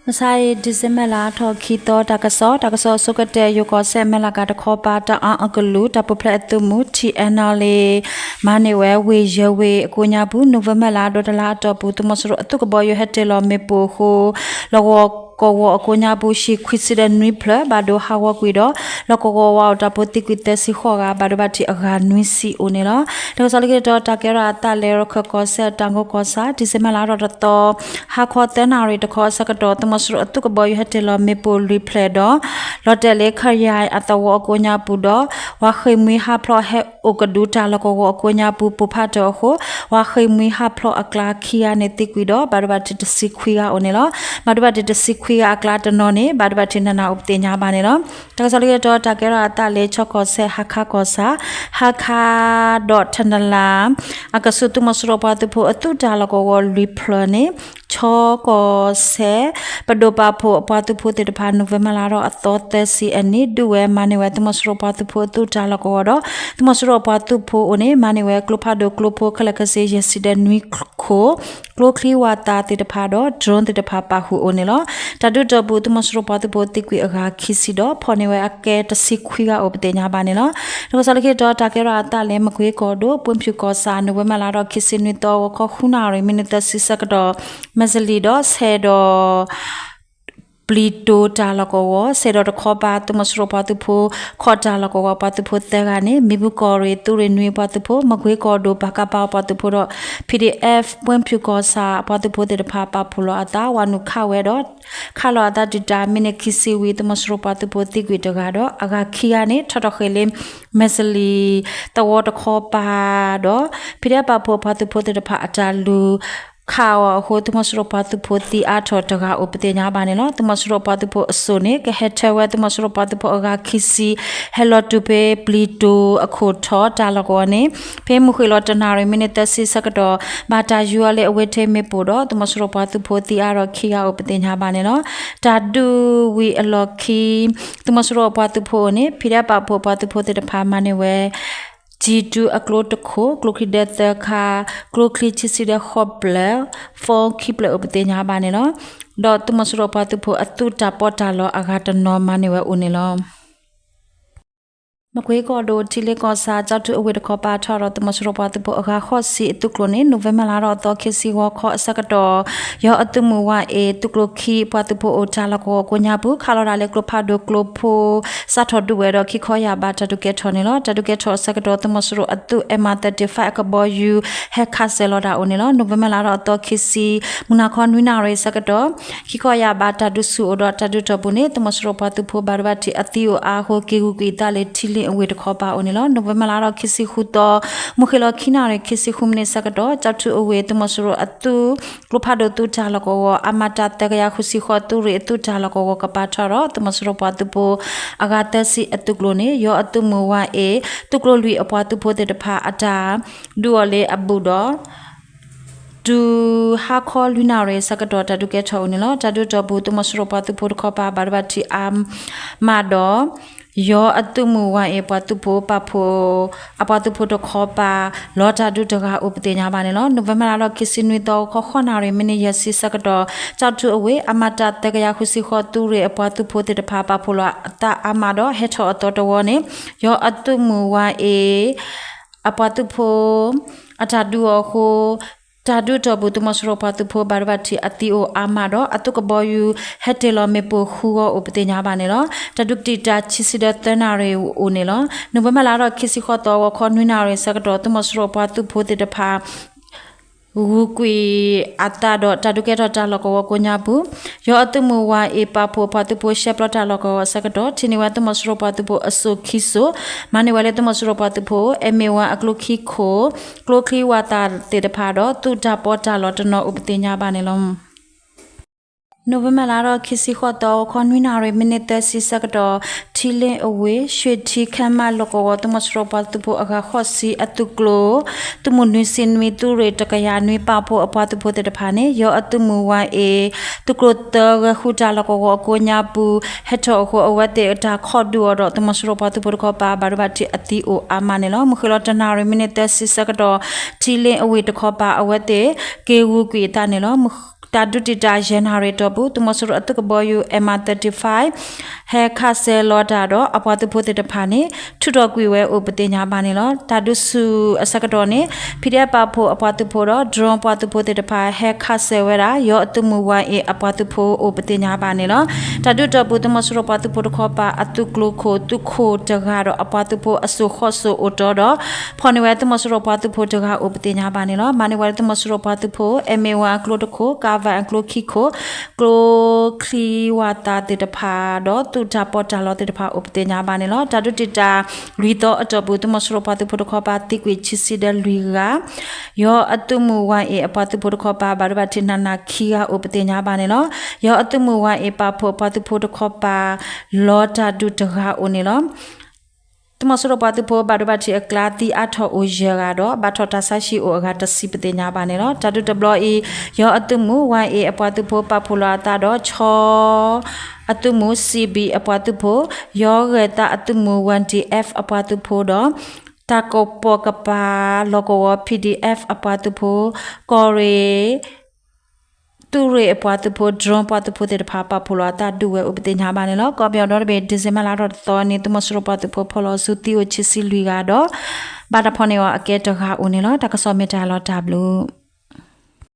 မုၢ်ဆါအံၤ December လါထီၣ်ခံသီ တၢ်ကစီၣ်, တၢ်ကစီၣ်အဆိကတၢၢ် ယိၤကီၢ်စဲၣ် မဲၢ်လးကၤတခီပၤ တအၣ်အကလုာ် တၢ်ပူၤဖျဲးအသုးမုၢ် ထံၣ်အဲၣ်နီၣ်လ့ၣ် မၤန့ၢ်ဝဲ ဝ့ၢ်ယဲၢ်ဝ့ၢ်အကိးညါပူၤ November လါဒီတလါအတီၢ်ပူၤ သုးမီၤစိရိၤအသုးကဘီယူၤဟဲတ့ၢ်လီၤမ့ၣ်ပိၢ်အဃိ လီၢ်ကဝီၤကဝီၤအကိးညါပူၤ ဟံၣ်ခွံဆံဒီးနွံဖျၢၣ် ဘၣ်ဒိဟးဂီၤကွံာ်ဒီး လီၢ်ကဝီၤဝါအိၣ်တၢ်ဖိသံကွံာ်သၢဆံဃိးဂၤ ဘၣ်ဒိဘၣ်ထံးအဂၤနွံဆံအိၣ်န့ၣ်လီၤ. တၢ်ကစီၣ်လၢခံတတီၤ တၢ်ကဲထီၣ်အသးလၢ ရခၢၣ်ကီၢ်စဲၣ် တၢ်ကိၢ်ကီၢ်ဆၣ် December လါထီၣ်တသီ ဟါခီသၢနၣ်ရံၣ်တခီအဆၢကတီၢ် သုးမီၤစိရိၤအသုးကဘီယူၤဟဲတ့ၢ်လီၤမ့ၣ်ပိၢ်လွံၢ်ဖျၢၣ်ဒီး လီၤတဲာ်လၢ ခယၢၣ်အသဝီအကိးညါပူၤဒီး ဝၤဃ့ၢ်မှံဟးဖျိးဟဲအိၣ်ကဒုတၢ်လီၢ်ကဝီၤအကိးညါပူၤ ပိၢ်ဖးတၢၣ်အဃိ ဝၤဃ့ၢ်မှံဟးဖျိးအကျါခံဂၤန့ၣ်သံကွံာ်ဒီး ဘၣ်ဒိဘၣ်ထံးတဆံခွံဂၤအိၣ်န့ၣ်လီၤ. ဘၣ်ဒိဘၣ်ထံးတဆံခွံဂၤအကျါတနီၤန့ၣ် ဘၣ်ဒိဘၣ်ထံးနးနးအိၣ်ပသ့ၣ်ညါဘၣ်န့ၣ်လီၤ. တၢ်ကစီၣ်လၢခံတတီၤ တၢ်ကဲထီၣ်အသးလၢ ခၠ့ၣ်ကီၢ်စဲၣ် ဟါခါကီၢ်ဆၣ် ဟါခါဒီးထနလၤ အကဆူး သုးမီၤစိရိၤပှၤသုးဖိအသုးတၢ်လီၢ်ကဝီၤလွံၢ်ဖျၢၣ်န့ၣ် ခၠ့ၣ်ကီၢ်စဲၣ် ပဒိၣ်ပာ်ဖှိၣ်အပှၤသုးဖိသ့ၣ်တဖၣ် November လါထီၣ်အသီသၢဆံအနံၤ ဒုးဝဲမၤန့ၢ်ဝဲ သုးမီၤစိရိၤပှၤသုးဖိအသုးတၢ်လီၢ်ကဝီၤဒီး သုးမီၤစိရိၤပှၤသုးဖိအအိၣ်န့ၣ် မၤန့ၢ်ဝဲ ကျိဖးဒိၣ်ကျိဖိ ခဲလၢာ်ခဲဆ့ ယဲၢ်ဆံဒီးနွံခိၣ် ကျိချံဝၣ်သၣ်သ့ၣ်တဖၣ်ဒီး drone သ့ၣ်တဖၣ်ပာ်ဃုာ်အိၣ်န့ၣ်လီၤ. တၢ်ဒုးတီၢ်ပူၤ သုးမီၤစိရိၤပှၤသုးဖိသံကွံာ်အဂၤခံဆံဒီး ဖီၣ်န့ၢ်ဝဲအကဲတဆံခွံဂၤအိၣ်ပသ့ၣ်ညါဘၣ်န့ၣ်လီၤ. တၢ်ကစီၣ်လၢခံတတီၤ တၢ်ကဲထီၣ်အသးလၢ မကွ့ကီၢ်ဒိၣ် ပှ့ၤဖၠူၣ်ကီၢ်ဆၣ် November လါထီၣ်ခံဆံနွံသီ ဂီၤခီဃုနၣ်ရံၣ် မံးနံးသၢဆံဆၢကတီၢ် မဲၢ်စလံၤဒီး ဆဲးဒီး ပျံၤတိၤတၢ်လီၢ်ကဝီၤ ဆဲးဒီးတခီပၤ သုးမီၤစိရိၤပှၤသုးဖိ ခီၣ်တၢ်လီၢ်ကဝီၤပှၤသုးဖိသၢဂၤန့ၣ် မံၤဘူၣ်ကီၢ်ရ့ၣ် သုးရ့ၣ်နွံအပှၤသုးဖိ မကွ့ကီၢ်ဒိၣ် ပၤကပၤအပှၤသုးဖိဒီး PDF ပှ့ၤဖၠူၣ်ကီၢ်ဆၣ်အပှၤသုးဖိသ့ၣ်တဖၣ် ပာ်ဖှိၣ်လီၤအသး ဝၤနုာ်ခးဝဲဒီး ခးလီၤအသးတုၤတၢ် မံးနံးခံဆံဝံၤ သုးမီၤစိရိၤပှၤသုးဖိသံကွံာ်တဂၤဒီး အဂၤခံဂၤန့ၣ် ထီၣ်ထီၣ်ဃ့ၢ်လၢ မဲၢ်စလံၤသဝီတခီပၤဒီး PDF ပာ်ဖှိၣ်အပှၤသုးဖိသ့ၣ်တဖၣ်အတၢ်လူၤ ခးအီၤအဃိ သုးမီၤစိရိၤပှၤသုးဖိသံအါထီၣ်တဂၤအိၣ်ပသ့ၣ်ညါဘၣ်န့ၣ်လီၤ. သုးမီၤစိရိၤပှၤသုးဖိအစိၣ်န့ၣ် ကဟဲထၢဝဲသုးမီၤစိရိၤပှၤသုးဖိအဂၤခံဆံ ဟဲလီၤတုၤဖဲပျံၤတိၤအခိၣ်ထီၣ်တၢ်လီၢ်ကဝီၤန့ၣ် ဖဲမုၢ်ဃ့ၢ်လီၤတနၣ်ရံၣ်မံးနံးသၢဆံဆၢကတီၢ် ဘၣ်တၢ်ယူၤအီၤလၢအဝဲထ့မ့ၣ်ပိၢ်ဒီး သုးမီၤစိရိၤပှၤသုးဖိသံအါထီၣ်ခံဂၤအိၣ်ပသ့ၣ်ညါဘၣ်န့ၣ်လီၤ. တၢ်ဒုးဝံၤအလီၢ်ခံ သုးမီၤစိရိၤအပှၤသုးဖိအအိၣ်န့ၣ် PDF ပာ်ဖှိၣ်အပှၤသုးဖိသ့ၣ်တဖၣ်မၤန့ၢ်ဝဲ ကၠံၣ်တူၢ်အကျိတခိၣ်, ကျိချံဒဲသၢခါ, ကျိချံခံဆံဒီးဃိးဖျၢၣ်, phone ခံဖျၢၣ်အိၣ်ပသ့ၣ်ညါဘၣ်န့ၣ်လီၤ. ဒီးသုးမီၤစိရိၤပှၤသုးဖိအသုးတၢ်ပီးတၢ်လီအဂၤတနီၤမၤန့ၢ်ဝဲအိၣ်န့ၣ်လီၤ. မကွ့ကီၢ်ဒိၣ် ထံလ့ကီၢ်ဆၣ် ကၠီထူအဝ့ၢ်တခီပၤထီၣ်ဒီး သုးမီၤစိရိၤပှၤသုးဖိအဂၤဃိးဆံအသုးကျိၤန့ၣ် November လါထီၣ်အသီခံဆံဂီၤခီအဆၢကတီၢ် ယီၤအသုးမုၢ်ဝါအ့ၣ် သုးကျိၤခံအပှၤသုးဖိအိၣ်တၢ်လီၢ်ကဝီၤကိးညါပူၤ ခးလီၤတၢ်လၢကျိဖးဒိၣ်ကျိဖိ စးထီၣ်ဒုးဝဲဒီး ခံခီယာ်ဘးတၢ်ဒုးကဲထီၣ်န့ၣ်လီၤ. တၢ်ဒုးကဲထီၣ်အဆၢကတီၢ် သုးမီၤစိရိၤအသုး M thirty-five အကဘီယူၤ ဟဲခးစၢၤလီၤတၢ်အိၣ်န့ၣ်လီၤ. November လါထီၣ်အသီခံဆံ မုၢ်နၤခီနွံနၣ်ရံၣ်အဆၢကတီၢ် ခံခီယာ်ဘးတၢ်ဒုးဆူၣ်အိၣ်ဒီး တၢ်ဒုးတီၢ်ပူၤန့ၣ် သုးမီၤစိရိၤပှၤသုးဖိဘၣ်ဒိဘၣ်ထံးအသံအိၣ်အါအဃိ က့ၤဂုာ်ကွံာ်အသးလၢထံလ့ၣ်အဝ့ၢ်တခီပၤအိၣ်န့ၣ်လီၤ. November လါထီၣ်ခံဆံဃုသီ မုၢ်ဃ့ၢ်လီၤခံနၣ်ရံၣ်ခံဆံဃုမံးနံးအဆၢကတီၢ် ကၠီထူအဝ့ၢ် သုးမီၤစိရိၤအသုး ကျိဖးဒိၣ်သုးတၢ်လီၢ်ကဝီၤ အမတ သၢကယၤဃုဆံဃိး သုးရ့ၣ်အသုးတၢ်လီၢ်ကဝီၤကပၤထီၣ်ဒီး သုးမီၤစိရိၤပှၤသုးဖိ အဂၤသၢဆံအသုးကျိၤန့ၣ် ယီၤအသုးမုၢ်ဝါအ့ၣ် သုးကျိၤလွံၢ်အပှၤသုးဖိသ့ၣ်တဖၣ်အတၢ်ဒုးအီၤလၢအဘူးဒီး တုၤဟါခီလွံၢ်နၣ်ရံၣ်အဆၢကတီၢ် တၢ်ဒုးကဲထီၣ်အိၣ်န့ၣ်လီၤ. တၢ်ဒုးတီၢ်ပူၤ သုးမီၤစိရိၤပှၤသုးဖိတခီပၤ ဘၣ်ဒိဘၣ်ထံးအါမးဒီး ယီၤအသုးမုၢ်ဝါအ့ၣ်ပှၤသုးဖိပာ်ဖှိၣ် အပှၤသုးဖိတခီပၤ လီၤတၢ်ဒုးတဂၤအိၣ်ပသ့ၣ်ညါဘၣ်န့ၣ်လီၤ. November လါထီၣ်ခံဆံနွံသီ ဂီၤခီဃိးနၣ်ရံၣ် မံးနံးယဲၢ်ဆံဆၢကတီၢ် ကၠီထူအဝ့ၢ် အမတ သၢကယၤဃုဆံဃိး သုးရ့ၣ်အပှၤသုးဖိသ့ၣ်တဖၣ် ပာ်ဖှိၣ်လီၤအသးအါမးဒီး ဟဲထီၣ်အသီတဝီန့ၣ် ယီၤအသုးမုၢ်ဝါအ့ၣ် အပှၤသုးဖိ အတၢ်ဒုးအီၤအဃိ တၢ်ဒုးတီၢ်ပူၤ သုးမီၤစိရိၤပှၤသုးဖိ ဘၣ်ဒိဘၣ်ထံးအသံအိၣ်အါမးဒီး အသုးကဘီယူၤ ဟဲတ့ၢ်လီၤမ့ၣ်ပိၢ်ဃုဂီၤအိၣ်ပသ့ၣ်ညါဘၣ်န့ၣ်လီၤ. တၢ်ဒုးကတံာ်တၢ်ဆံဆံဒီးသၢနၣ်ရံၣ်အိၣ်န့ၣ်လီၤ. November လါထီၣ်ခံဆံဃိးသီ ဂီၤခီနွံနၣ်ရံၣ်အဆၢကတီၢ် သုးမီၤစိရိၤပှၤသုးဖိသ့ၣ်တဖၣ် ဂုာ်ကွံာ်အသးဒီး တၢ်ဒုးကဲထီၣ်တၢ်လီၢ်ကဝီၤကိးညါပူၤ ယီၤအသုးမုၢ်ဝါအ့ၣ်ပာ်ဖှိၣ်အပှၤသုးဖိ ရှဲပျီတၢ်လီၢ်ကဝီၤအဆၢကတီၢ် ထံၣ်န့ၢ်ဝဲသုးမီၤစိရိၤပှၤသုးဖိအစိၣ်ခံစိၣ် မၤန့ၢ်ဝဲလၢသုးမီၤစိရိၤပှၤသုးဖိ M one အကျိခံခိၣ် ကျိချံဝၣ်သၣ်သ့ၣ်တဖၣ်ဒီး သုးတၢ်ပီးတၢ်လီၢ်တနီၤအိၣ်ပသ့ၣ်ညါဘၣ်န့ၣ်လီၤ. November လါထီၣ်ခံဆံဃိးသီ ဂီၤခီနွံနၣ်ရံၣ် မံးနံးသၢဆံဆၢကတီၢ် ထံလ့ၣ်အဝ့ၢ် ရွှ့ၣ်ထံခၢမးလီၢ်ကဝီၤ သုးမီၤစိရိၤပှၤသုးဖိအဂၤဃိးဆံအသုးကျိၤ သုးမုၢ်နွံဆံနွံ သုးရ့ၣ်တကယၤနွံ ပာ်ဖှိၣ်အပှၤသုးဖိသ့ၣ်တဖၣ်န့ၣ် ယီၤအသုးမုၢ်ဝါအ့ၣ် သုးကျိၤသၢဂဲၤဃုတၢ်လီၢ်ကဝီၤအကိးညါပူၤ ဟဲထီၣ်အဃိ အဝဲသ့ၣ်အတၢ်ခီၣ်ဒုးအီၤဒီး သုးမီၤစိရိၤပှၤသုးဖိတခီပၤ ဘၣ်ဒိဘၣ်ထံးအသံအိၣ်အါမးန့ၣ်လီၤ. မုၢ်ဃ့ၢ်လီၤတနၣ်ရံၣ် မံးနံးသၢဆံဆၢကတီၢ် ထံလ့ၣ်အဝ့ၢ်တခီပၤ အဝဲသ့ၣ်က့ၤဂုာ်ကွံာ်အသးန့ၣ်လီၤ. တၢ်ဒုးတံာ်တာ်ယဲၢ်နၣ်ရံၣ်အတီၢ်ပူၤ သုးမီၤစိရိၤအသုးကဘီယူၤ M I thirty-five ဟဲခးစဲးလီၤတၢ်ဒီးအပှၤသုးဖိသ့ၣ်တဖၣ်န့ၣ် ထုးထီၣ်ကွံာ်ဝဲအိၣ်ပသ့ၣ်ညါဘၣ်န့ၣ်လီၤ. တၢ်ဒုးဆူၣ်အဆၢကတီၢ်န့ၣ် P D F ပာ်ဖှိၣ်အပှၤသုးဖိဒီး drone ပှၤသုးဖိသ့ၣ်တဖၣ် ဟဲခးစဲးဝဲဒၣ် ယီၤအသုးမုၢ် Y A အပှၤသုးဖိအိၣ်ပသ့ၣ်ညါဘၣ်န့ၣ်လီၤ. တၢ်ဒုးတီၢ်ပူၤ သုးမီၤစိရိၤပှၤသုးဖိတခီပၤအသုးကျိၤခိၣ် သုးခိၣ်တဂၤဒီးအပှၤသုးဖိအစိၣ်ဃီၣ်စိၣ်အိၣ်တီဒီး ဖီၣ်န့ၢ်ဝဲသုးမီၤစိရိၤပှၤသုးဖိတဂၤအိၣ်ပသ့ၣ်ညါဘၣ်န့ၣ်လီၤ. မၤန့ၢ်ဝဲသုးမီၤစိရိၤပှၤသုးဖိ M A one အကျိၤတခိၣ်, ကၣ်ဝဲၣ်အကျိၤခံခိၣ်, ကျိချံဝးသးသ့ၣ်တဖၣ်ဒီး သုးတၢ်ပီးတၢ်လီသ့ၣ်တဖၣ်အိၣ်ပသ့ၣ်ညါဘၣ်န့ၣ်လီၤ. တၢ်ဒုးတံာ်တာ်လွံၢ်သီအတီၢ်ပူၤ သုးမီၤစိရိၤပှၤသုးဖိတခီပၤသံကွံာ်ခံဆံဒီးလွံၢ်ဂၤ, ယီၤအသုးမုၢ် Y A အပှၤသုးဖိတခီပၤ ဘၣ်ဒိဘၣ်ထံးနးနးခံဂၤအိၣ်ပသ့ၣ်ညါဘၣ်န့ၣ်လီၤ. ယီၤအသုးမုၢ် Y A ပာ်ဖှိၣ်အပှၤသုးဖိတခီပၤ လီၤတၢ်ဒုးတဂၤအိၣ်န့ၣ်လီၤ. သုးမီၤစိရိၤပှၤသုးဖိဘၣ်ဒိဘၣ်ထံးအကျါ သံအါထီၣ်အိၣ်ယဲၢ်ဂၤဒီး ဘၣ်ထီၣ်တၢ်ဆါဟံၣ်အိၣ်အဂၤတဆံပသ့ၣ်ညါဘၣ်န့ၣ်လီၤ. တၢ်ဒုးတဘျီအံၤ ယီၤအသုးမုၢ် Y A အပှၤသုးဖိပာ်ဖှိၣ်လီၤအသးဒီး ခၠီအသုးမုၢ် C B အပှၤသုးဖိ, ယီၤဂဲၤသးအသုးမုၢ် Y D F အပှၤသုးဖိဒီး တၢ်ကပီၤကပၤလီၢ်ကဝီၤ P D F အပှၤသုးဖိ, ကီၢ်ရ့ၣ် သုးရ့ၣ်အပှၤသုးဖိ, drone ပှၤသုးဖိသ့ၣ်တဖၣ် ပာ်ဖှိၣ်လီၤအသးဒုးဝဲအိၣ်ပသ့ၣ်ညါဘၣ်န့ၣ်လီၤ. ကီၢ်ပယီၤဒီတဘ့ၣ် December လါထီၣ်တသီန့ၣ် သုးမီၤစိရိၤပှၤသုးဖိဖီၣ်လီၤဆူသံအိၣ်ခံဆံလွံၢ်ဂၤဒီး ဘၣ်တၢ်ဖီၣ်န့ၢ်အီၤအကဲတဂၤအိၣ်န့ၣ်လီၤ. တၢ်ကစီၣ်မ့ၢ်တၢ်လီၤတၢ်ဘျုး